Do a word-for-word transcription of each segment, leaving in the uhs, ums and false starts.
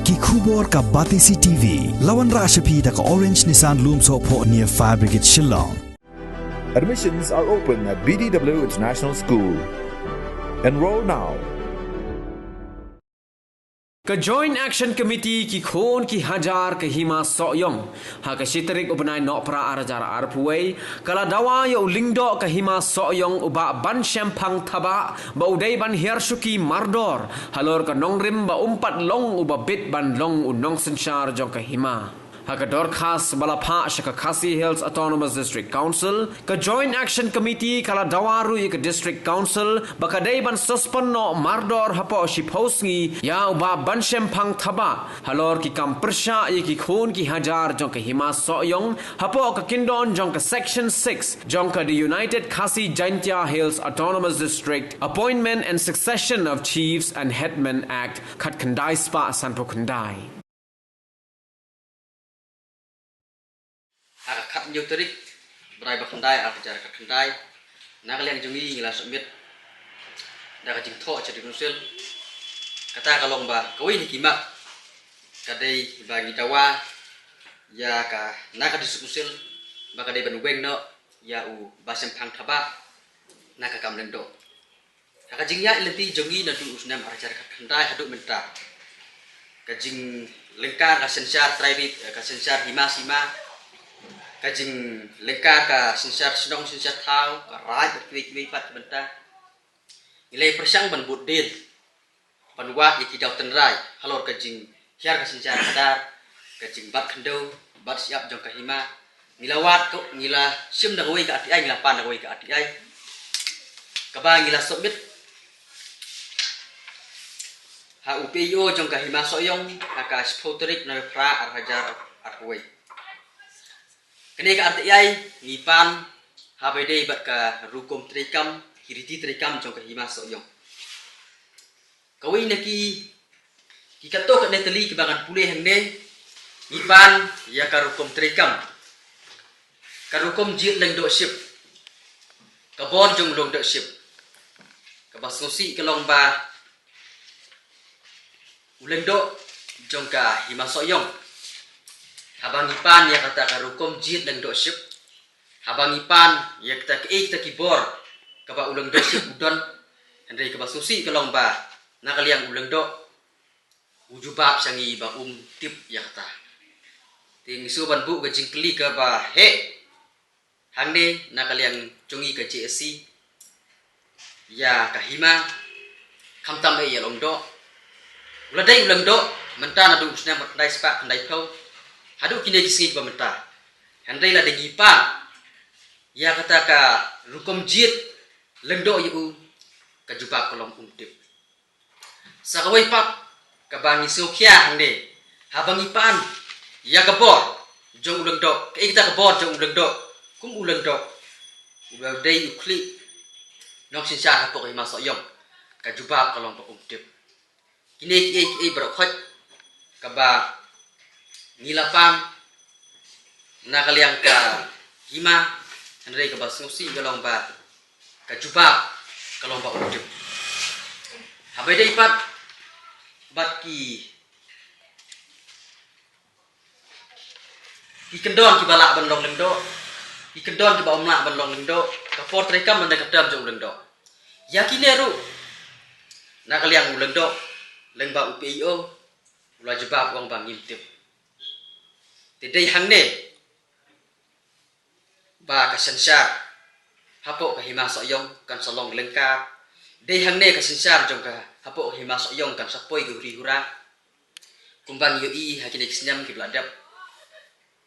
Ki khubor ka Batesi T V. La wanrah sha phi da ka Orange Nissan Lumsohphoh near Fire Brigade Shillong. Admissions are open at B D W International School. Enroll now. Ka Joint Action Committee ki khun ki hajar ka Hima Sohiong, ha ka shi tarik u bnai Nohprah ar hajar arphew wei, ka la dawa ïa u lyngdoh ka Hima Sohiong u Bah Banshemphang Thabah ba u dei ban hiar shuki mardor halor ka nongrim ba um pat long uba bit ban long u nongsynshar jong ka hima. Ha ka dorkhas ba la phah sha ka Khasi Hills Autonomous District Council, ka Joint Action Committee ka la dawa ruh ïa ka District Council ba ka dei ban suspend noh mardor hapoh shiphew sngi ïa u Bah Banshemphang Thabah halor ki kam pyrshah ïa ki khun ki hajar jong ka Hima Sohiong hapoh ka kyndon jong ka Section six jong ka The United Khasi Jaintia Hills Autonomous District Appointment and Succession of Chiefs and Headmen Act khatkhyndai spah sanphew khyndai. Ha ka khathynñiew tarik bnai ba khyndai ar hajar khatkhyndai, na ka liang jong ngi ngi la submit da ka jingthoh sha District Council. Kata ka long ba kawei na ki mat ka dei ba ngi dawa ïa ka na ka District Council ba ka dei ban weng noh ïa u Bah Shemphang Thabah na ka kam lyngdoh. Ha ka jingïaid lynti jong ngi naduh u snem ar hajar khatkhyndai haduh mynta, ka jinglyngkar ka synshar trai rit, ka synshar hima sima, ka jinglyngkar ka synshar shnong synshar thaw, ka raid bad kiwei kiwei pat ki bynta, ngi la ïa pyrshang ban bud dien ban wad ïa ki daw tynrai halor ka jinghiar ka synshar khadar, ka jingbat khyndew, bat shyiap jong ka hima. Ngi la wad ko, ngi la shim da kawei ka R T I, ngi la pan da kawei ka R T I kaba ngi la submit ha u P E O jong ka Hima Sohiong ha ka shiphew tarik Nohprah ar hajar arphew wei. Kane ka R T I ngi pan haba ïadei bad ka rukom treikam, ki riti treikam jong ka Hima Sohiong. Kawei na ki, ki katto katne tylli kiba ngan pule hangne, ngi pan ïa ka rukom treikam, ka rukom jied lyngdoh ship, ka bor jong u lyngdoh ship. Kaba sngewsih ka long ba u lyngdoh jong ka Hima Sohiong, haba ngi pan ïa kata ka rukom jied lyngdoh ship, haba ngi pan ïa kita kiei kita ki bor kaba u lyngdoh ship u don, hynrei kaba sngewsih ka long ba na ka liang u lyngdoh u jubab sha ngi ba um tip ïa kata. Te ngi shu ban buh ka jingkylli kaba heh hangne na ka liang jong ngi ka J A C ïa ka hima, khamtam eh ïa u lyngdoh. U la dei u lyngdoh mynta naduh u snem khyndai spah khyndaiphew haduh kine ki sngi kiba mynta. Hynrei lada ngi pan ïa kata ka rukom jied lyngdoh ïa u, ka jubab ka long um tip. Sa kawei pat kaba ngi sngewkhia hangne, haba ngi pan ïa ka bor jong u lyngdoh, kaei kata ka bor jong u lyngdoh, kum u lyngdoh u la dei u khlieh nongsynshar hapoh ka Hima Sohiong, ka jubab ka long ba um tip. Kine kiei kiei baroh khoit kaba ngi la pan na ka liang ka hima, hynrei kaba sngewsih ka long ba ka jubab ka long ba um tip. Haba ïadei pat bad ki, ki kyndon kiba lah ban long lyngdoh, ki kyndon kiba ym lah ban long lyngdoh, ka por treikam lane ka term jong u lyngdoh. Ïa kine ruh na ka liang u lyngdoh lyngba u P E O u la jubab u ong ba ngim tip. Te dei hangne ba ka synshar hapoh ka Hima Sohiong kan sa long lyngkar. Dei hangne ka synshar jong ka hapoh ka Hima Sohiong kan sa poi ka huri hura. Kumba ngi ïohi ha kine ki snem kiba la dep,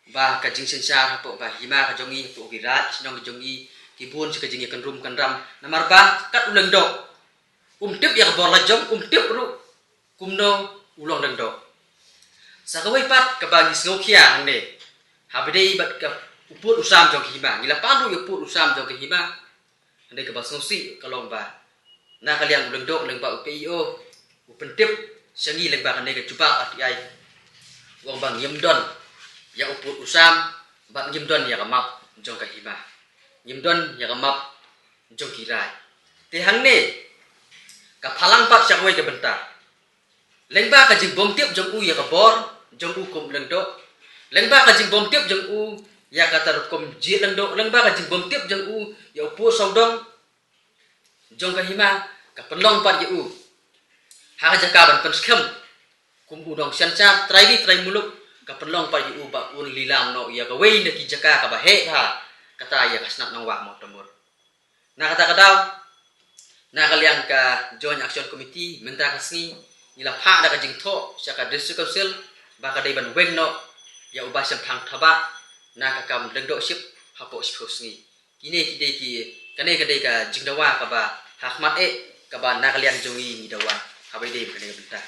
ba ka jingsynshar hapoh ka hima ka jong ngi, hapoh ki raid ki shnong ki jong ngi, ki bun sha ka jingïakynrum kynram. Namar ba kat u lyngdoh um tip ïa ka bor la jong, um tip ruh kumno u long lyngdoh. Sa kawei pat kaba ngi sngewkhia hangne, haba ïadei bad ka u pud u sam jong ka hima, ngi la pan ruh ïa u pud u sam jong ka hima. Hynrei kaba sngewsih ka long ba na ka liang u lyngdoh lyngba u P E O u pyntip sha ngi lyngba kane ka jubab R T I, u ong ba ngim don ïa u pud u sam bad ngim don ïa ka map jong ka hima, ngim don ïa ka map jong ki raid. Te hangne ka phalang pat sha kawei ka bynta. Lyngba ka jingbymtip jong u ïa ka bor jong u kum u lyngdoh, lyngba ka jingbymtip jong u ïa kata rukom jied lyngdoh, lyngba ka jingbymtip jong u ïa u pud sawdong jong ka hima, ka pynlong pat ïa u ha ka jaka ban pynskhem kum u nongsynshar trai ri trai muluk, ka pynlong pat ïa u ba un lilam noh ïa kawei na ki jaka kaba heh bha, kata ïa ka shnat Nongwah Mawtamur. Na kata ka daw, na ka liang ka Joint Action Committee mynta ka sngi ngi la phah da ka jingthoh sha ka District Council ba ka dei ban weng noh ïa u Bah Shemphang Thabah na ka kam lyngdohship hapoh shiphew sngi. Kine ki dei ki, kane ka dei ka jingdawa kaba ha khmat eh, kaba na ka liang jong ngi ngi dawa ha ba ïadei bad kane ka bynta.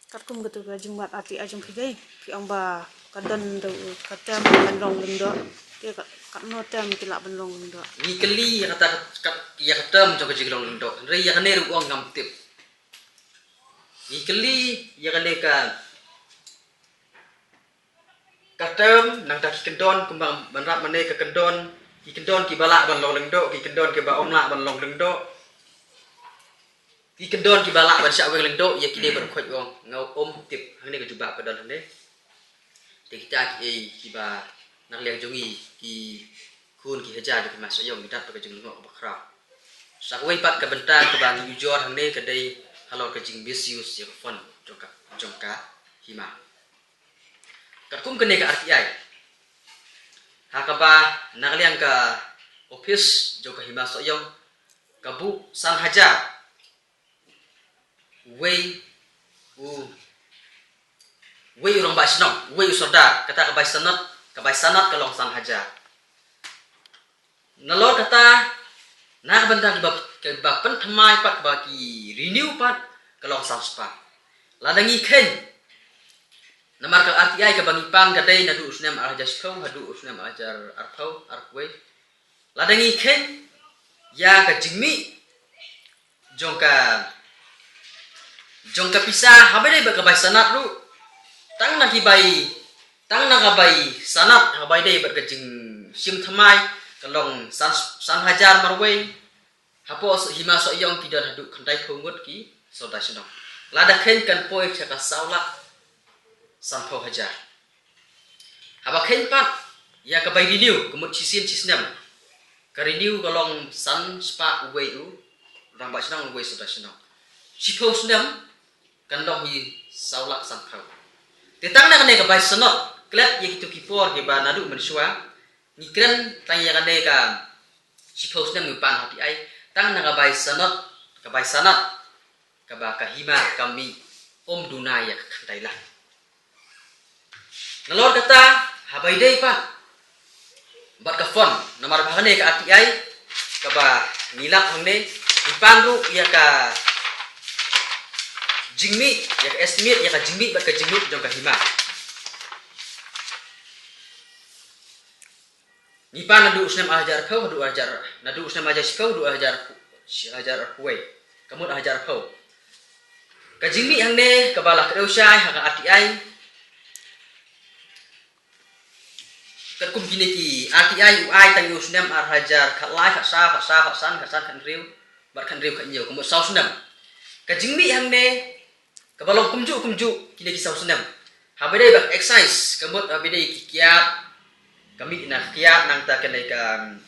Katkum katu ka jingwad R T I jong phi dei, phi ong ba ka don da u, ka term ban long lyngdoh. Te ka, katno term ki lah ban long lyngdoh? Ngi kylli ïa kata, kat, ïa ka term jong ka jinglong lyngdoh. Hynrei ïa kane ruh ong ngam tip. Ngi kylli ïa kane ka, ka term, nangta ki kyndon, kumba ban rap mane ka kyndon, ki kyndon kiba lah ban long lyngdoh, ki kyndon kiba ym lah ban long lyngdoh. Ki kyndon kiba lah ban shah weng lyngdoh, ïa kine baroh khoit ong, nga ym tip, hangne ka jubab ka don hangne. Te kita kiei kiba na ka liang jong ngi ki khun ki hajar jong ka hima Sohiong ngi dap da ka jinglyngngoh kaba khraw. Sa kawei pat ka bynta kaba ngi ujor hangne ka dei halor ka jing misuse ïa ka fund jong ka, jong ka hima. Katkum kane ka R T I, ha kaba na ka liang ka ophis jong ka hima Sohiong ka buh san hajar, uwei u, uwei u rangbah shnong, uwei u sordar, kata ka bai sanad, ka bai sanad ka long san hajar. Nalor kata, na ka bynta kiba, kiba pynthymmai pat, ba ki renew pat, ka long san spah. Lada ngi kheiñ, namar ka R T I kaba ngi pan ka dei naduh u snem ar hajar shiphew haduh u snem ar hajar arphew, arphew wei. Lada ngi kheiñ ïa ka jingmih jong ka, jong ka pisa, haba ïadei bad ka bai sanad ruh, tang na ki bai, tang na ka bai sanad, haba ïadei bad ka jingshim thymmai, ka long san, san hajar marwei. Hapoh hima Sohiong ki don haduh khyndai phew ngut ki sordar shnong. Lada kheiñ kan poi sha ka saw lak sanphew hajar. Haba kheiñ pat ïa ka bai renew, ka mut shisien shisnem, ka renew ka long san spah uwei u rangbah shnong, uwei u sordar shnong. Shiphew snem kan long hi saw lak sanphew. Te tang na kane ka bai sanad, klet ïa kito ki por kiba naduh mynshuwa, ngi kren tang ïa kane ka shiphew snem ngi pan ha R T I, tang na ka bai sanad, ka bai sanad kaba ka hima ka mih ym duna ïa ka khyndai lak. Nalor kata, haba ïadei pat bad ka fund, namar ba kane ka R T I kaba ngi lap hangne, ngi pan ruh ïa ka jingmih, ïa ka estimate, ïa ka jingmih bad ka jinglut jong ka hima. Ngi pan naduh u snem ar hajar arphew haduh ar hajar, naduh u snem ar hajar shiphew haduh ar hajar, hajar arphew wei, ka mut ar hajar arphew. Ka jingmih hangne kaba la kdew shai ha ka R T I. Katkum kine ki R T I u ai tang ïa u snem ar hajar khatlai, khatsaw, khatsaw, khatsan, khatsan, khathynriew, bad khathynriew, khathynñiew, ka mut saw snem. Ka jingmih hangne kaba long kumjuh kumjuh kine ki saw snem. Haba ïadei bad excise, ka mut haba ïadei ki kiad, ka mih na ka kiad, nangta kane ka, um,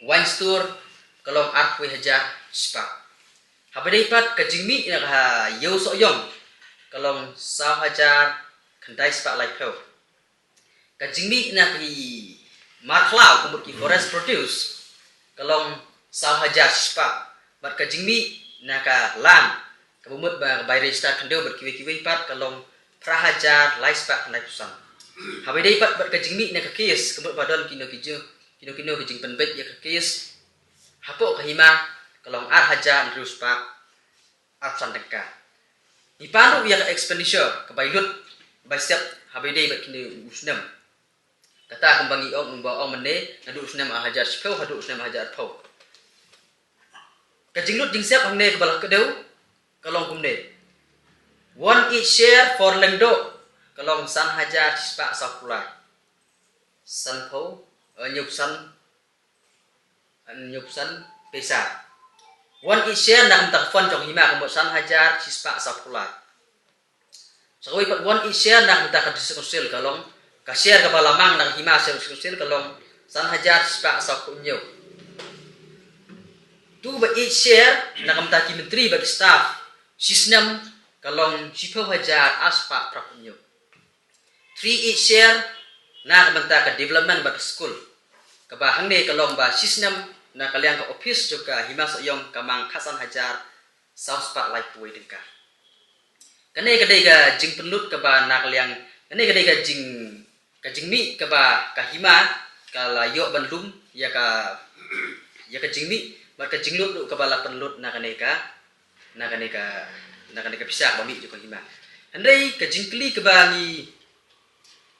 wine store, ka long arphew wei hajar spah. Haba ïadei pat ka jingmih na ka ha ïew Sohiong, ka long saw hajar khyndai spah laiphew. Ka jingmih na ki mar khlaw, ka mut ki forest produce, ka long saw hajar shispah. Bad ka jingmih na ka land, kaba mut ba ka bai register khyndew bad kiwei kiwei pat, ka long phra hajar lai spah khyndai phew san. Haba ïadei pat bad ka jingmih na ka case, ka mut ba don kino ki jing, kino kino ki jingpynbeit ïa ka case hapoh ka hima, ka long ar hajar hynriew spah arphew san tyngka. Ngi pan ruh ïa ka expenditure, ka bai lut, bai sep, haba ïadei bad kine u snem. Kata kumba ngi ong, kumba ong mynne, naduh u snem ar hajar shiphew haduh u snem ar hajar arphew. Ka jinglut jingsep hangne kaba la kdew, ka long kumne. One each share for Lyngdoh, ka long san hajar shispah sawphew lai. Sanphew, eh, hynñiewphew san, hynñiewphew san pisa. One each share na ka bynta ka fund jong hima ka mut san hajar shispah sawphew lai. Sa kawei pat one eight share na ka bynta ka District Council ka long, ka share kaba la mang na ka hima District Council ka long san hajar shispah sawphew hynñiew. Two ba eight share na ka bynta ki myntri bad ki staff shi snem ka long shiphew hajar arspah phraphew hynñiew. Three eight share na ka bynta ka development bad ka skul, kaba hangne ka long ba shi snem na ka liang ka office jong ka hima Sohiong ka mang khatsan hajar sawspah laiphew wei tyngka. Kane ka dei ka jingpynlut kaba na ka liang, kane ka dei ka jing, ka jingmih kaba ka hima ka la ïoh ban lum ïa ka, ïa ka jingmih bad ka jinglut ruh kaba la pynlut na kane ka, na kane ka, na kane ka pisa kaba mih jong ka hima. Hynrei ka jingkylli kaba ngi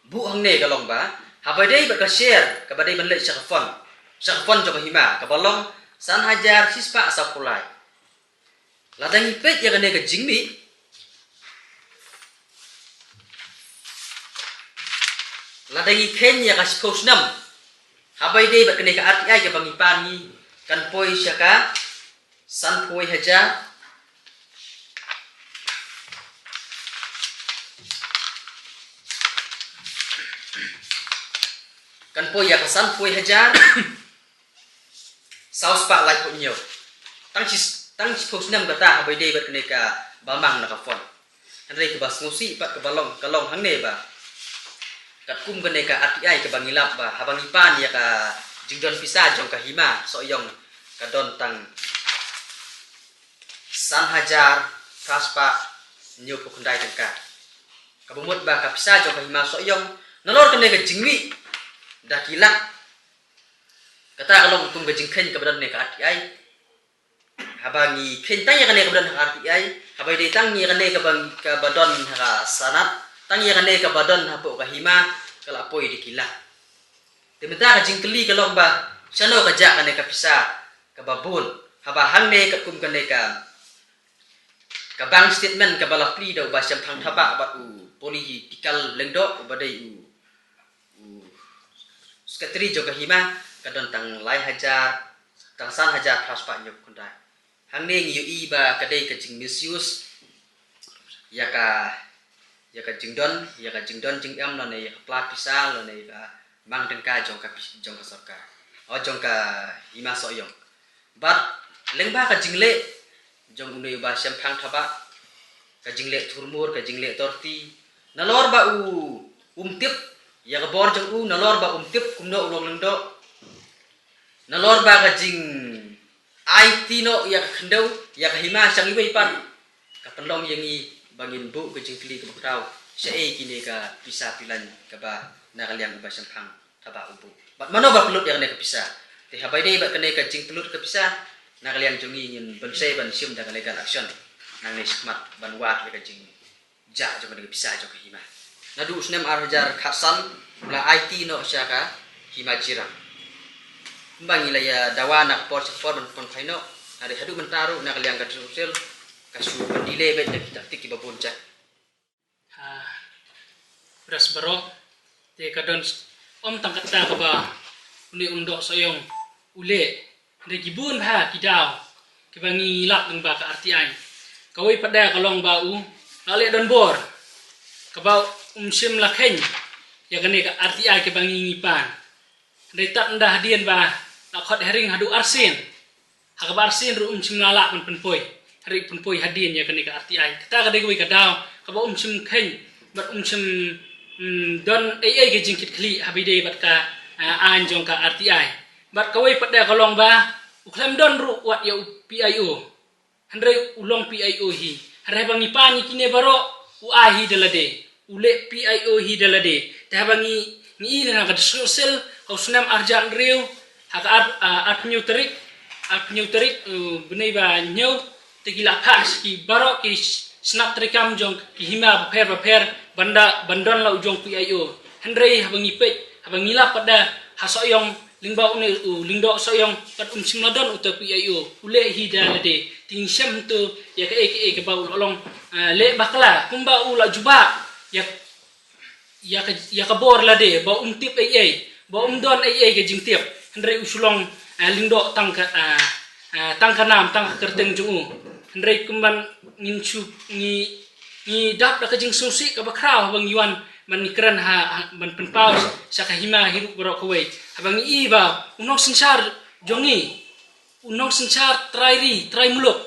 buh hangne ka long ba, haba ïadei bad ka share kaba dei ban leit sha ka fund, sha ka fund jong ka hima kaba long san hajar shispah sawphew lai. Lada ngi peit ïa kane ka jingmih, lada ngi kheiñ ïa ka shiphew snem, haba ïadei bad kane ka R T I kaba ngi pan, ngi kan poi sha ka sanphew wei hajar, kan poi ïa ka sanphew wei hajar sawspah laiphew hynñiew. Tang shi, tang shiphew snem kata haba ïadei bad kane kaba mang na ka fund. Hynrei kaba sngewsih pat kaba long, ka long hangne ba, katkum kane ka R T I kaba ngi lap ba, haba ngi pan ïa ka jingdon pisa jong ka hima Sohiong ka don tang san hajar phraspah hynñiewphew khyndai tyngka. Kaba mut ba ka pisa jong ka hima Sohiong nalor kane ka jingmih da ki lak. Kata ka long kum ka jingkheiñ kaba don ne ka R T I. Haba ngi kheiñ tang ïa kane kaba don ha ka R T I, haba ïadei tang ïa kane kaba, kaba don ha ka sanad, tang ïa kane kaba don hapoh ka hima, ka la poi da ki lak. Te mynta ka jingkylli ka long ba, shano ka jah kane ka pisa kaba bun, haba hangne katkum kane ka, ka bank statement kaba la plie da u Bah Shemphang Thabah bad u Political Lyngdoh uba dei u, u secretary jong ka hima, ka don tang lai hajar, tang san hajar phraspah hynñiewphew khyndai. Hangne ngi ïohi ba ka dei ka jing misuse ïa ka, ïa ka jingdon, ïa ka jingdon jingem lane ïa ka pla pisa lane ïa ka mang tyngka jong ka pis-, jong ka sorkar, o jong ka hima Sohiong. Bad lyngba ka jingleh jong une u Bah Shemphang Thabah, ka jingleh thurmur, ka jingleh torti, nalor ba u, um tip ïa ka bor jong u, nalor ba um tip kumno u long Lyngdoh, nalor ba ka jingaiti noh ïa ka khyndew, ïa ka hima sha ngi wei pat, ka pynlong ïa ngi ba ngin buh ka jingkylli kaba khraw, shaei kine ka pisa pilan kaba na ka liang u Bah Shemphang Thabah u buh, bad mano ba pynlut ïa kane ka pisa. Te haba ïadei bad kane ka jingpynlut ka pisa, na ka liang jong ngi ngin bynshai ban shim da ka legal action nangne shakhmat ban wad ïa ka jing jah jong ka pisa jong ka hima. Naduh u snem ar hajar khatsan la aiti noh sha ka hima Jirang. Kumba ngi la ïa dawa na ka por sha ka por ban pynphai noh, hynrei haduh mynta ruh na ka liang ka District Council ka shu pyndelay beit da ki taktik kiba bun jait. Ah, bras baroh, te ka don s-, ym tang kata kaba une u Lyngdoh Sohiong u leh, da ki bun bha ki daw kiba ngi lap lyngba ka R T I. Kawei pat de ka long ba u la leh donbor kaba um shym la kheiñ ïa kane ka R T I kaba ngi ngi pan. Hynrei tad ynda hadien ba la khot hearing haduh arsien, ha kaba arsien ruh um shym la lah ban pynpoi, hynrei pynpoi hadien ïa kane ka R T I. Kata ka dei kawei ka daw kaba um shym kheiñ bad um shym, mm, don ei ei ka jingkitkhlieh haba ïadei bad ka, ah, aiñ jong ka R T I. Bad kawei pat de ka long ba u khlem don ruh wat ïa u P I O. Hynrei u long P I O hi. Hynrei haba ngi pan ïa kine baroh u ai hi da lade, u leh P I O hi da lade. Te haba ngi, ngi ïohi na ka District Council ha u snem ar hajar hynriew, ha ka ar, ah, arphew hynñiew tarik, arphew hynñiew tarik, eh, bnai ba hynñiew, te ki la pass ki baroh ki s-, shnat treikam jong ki hima bapher bapher ban da, ban don la u jong P I O. Hynrei haba ngi peit, haba ngi lap pat de ha Sohiong, lyngba une u Lyngdoh Sohiong pat um shym la don uta P I O, u leh hi da lade. Te ngim shem hangto ïa kaei kaei kaba u la long, ah, leh bakla kumba u la jubab ïa, ïa ka, ïa ka bor lade ba um tip ei ei, ba um don ei ei ka jingtip. Hynrei u shu long, ah, Lyngdoh tang ka, ah, ah, tang ka nam, tang ka kyrteng jong u. Hynrei kumban ngin shu ngi Ngi dap da ka jingsngewsih kaba khraw haba ngi wan ban ngi kren ha, ha ban pynpaw sha ka hima hi ruh baroh kawei. Haba ngi i ba u nongsynshar jong ngi, u nongsynshar trai ri, trai muluk.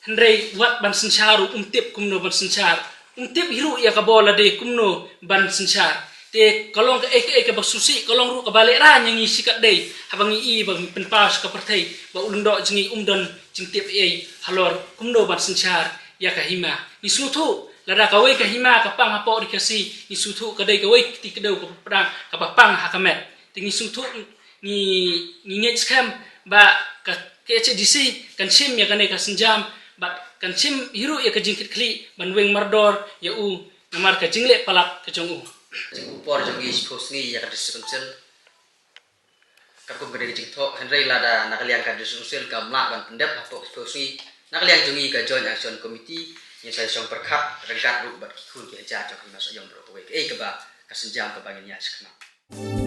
Hynrei wat ban synshar ruh um tip kumno ban synshar. Um tip hi ruh ïa ka bor lade kumno ban synshar. Te ka long kaei kaei kaba sngewsih, ka long ruh kaba lehraiñ ïa ngi shikatdei. Haba ngi i ba ngi pynpaw sha ka pyrthei ba u lyngdoh jong ngi um don jingtip ei halor kumno ban synshar ïa ka hima. Ngi sngewthuh lada kawei ka hima ka pang hapoh ri Khasi, ngi sngewthuh ka dei kawei ka kti kdew kaba pang, kaba pang ha ka met. Te ngi sngewthuh, ngi, ngi ngeit skhem ba ka, ka K H A D C kan shim ïa kane ka sienjam bad kan shim hi ruh ïa ka jingkitkhlieh ban weng mardor ïa u namar ka jingleh palat ka jong u. Jingpupor jong ngi shiphew sngi ïa ka District Council. Katkum kane ka jingthoh, hynrei lada na ka liang ka District Council kam lah ban pyndep hapoh shiphew sngi, na ka liang jong ngi ka Joint Action Committee ngin sa shong pyrkhat ryngkat ruh bad ki khun ki hajar jong ka Hima Sohiong baroh kawei kaei kaba ka sienjam kaba ngin ïaid shakhmat.